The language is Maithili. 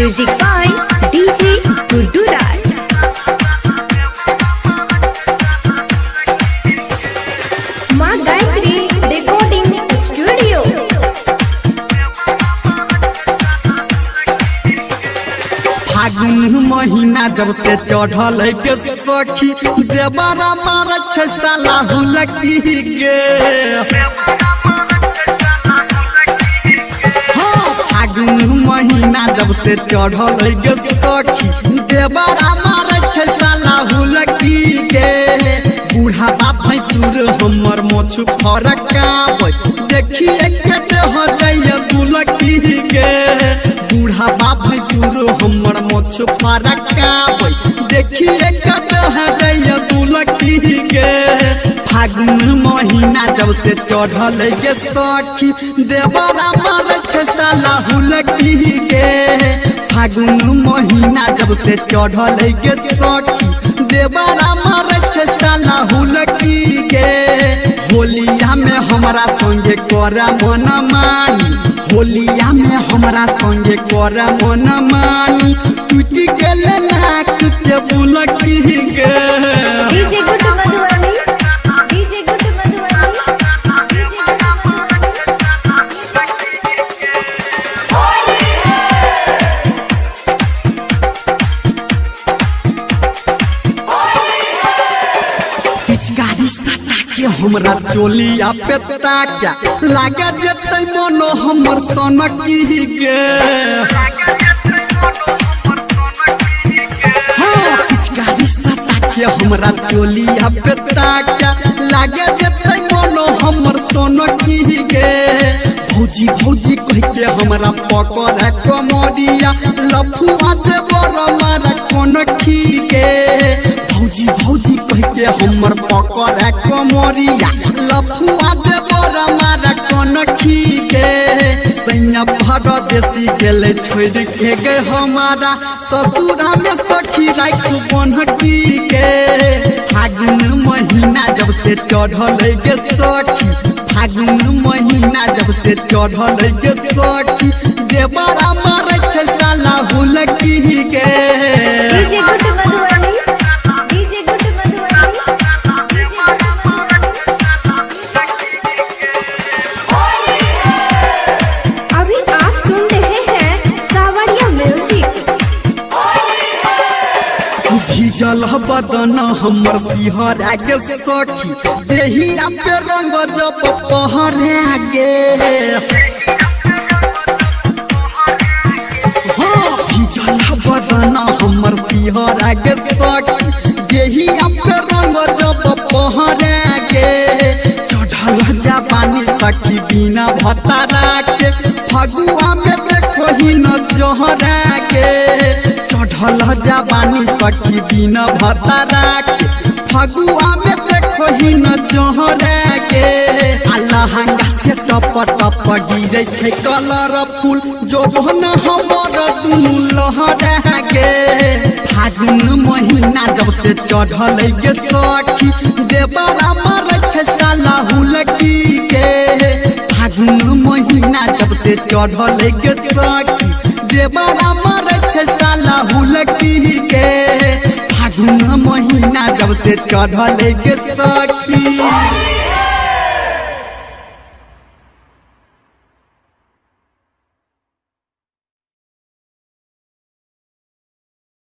Music by DJ Guddu Raj. Maa Gayatri recording studio. फागुन महीना जब से चढ़ल है के सखी देवरा मार छै साला हुलकी के। हाँ, फागुन महीना जब से चढ़ल है के सखी देवरा मार छै साला हुलकी के। बूढ़ा बाप भैंसुर हमर मोछ फरकाबै देखिए के देह दैया दुलकी के। बूढ़ा बाप भैंसुर हमर मोछ फरकाबै देखिए के देह दैया दुलकी के। फागुन महीना जब से चढ़ल के सखी देवरा मारै छै साला हुलकी के। फागुन महीना जब से चढ़ल के सखी देवरा मारै छै साला हुलकी के। होलिया में हमरा संगे करा मन मानी, होलिया में हमरा संगे करा मन मानी, टूटि गेल नाक के बुलकी के। DJ Guddu Madhubani, DJ Guddu Madhubani, DJ Guddu Madhubani. पिचकारी सटा के हमरा चोलिया पे ताक्या लागे जेतै मनो हमर सनकी के। हाँ, पिचकारी सटा के हमरा चोलिया पे ताक्या लागे जेतै मनो हमर सनकी के। भौजी भौजी कह के हमरा पकड़ कमरिया लफुआ देवर मारा कोनखी के। भौजी भौजी कह के हमर पकड़ कमरिया लफुआ देवर मारा कोनखी के। सैया परदेसी गेले छोड़ के गए हमारा ससुरा में सखी राख बन्हकी के। फागुन महीना जब से चढ़ल गे सखी, फागुन महीना जब से चढ़ल गे सखी देवरा मारै छै साला हुलकी के। DJ Guddu Madhubani, DJ Guddu Madhubani, DJ Guddu Madhubani. अभी आप सुन रहे हैं सावरिया म्यूजिक। भीजल बदन हमर सिहरा के सखी देहिया पे रंग जब पहरा गे। हाँ, भीजल बदन हमर सिहरा के सखी देहिया पे रंग जब पहरा गे। चढ़ल जापानी सखी बिना भतारा के फगुआ में देखो ही न जहरा के। चढ़ल जापानी सखी बिना भतारा के फगुआ में देखो ही न जहरा के। आ लहंगा से टप टप गिरै छै कलर फूल जोबन हमर दुनू लहरा के। फागुन महीना जब से चढ़ल गे सखी देवरा मारै छै साला हुलकी के। फागुन महीना जब से चढ़ल गे सखी देवरा मारै छै साला हुलकी के। फागुन महीना जब से चढ़ल गे सखी।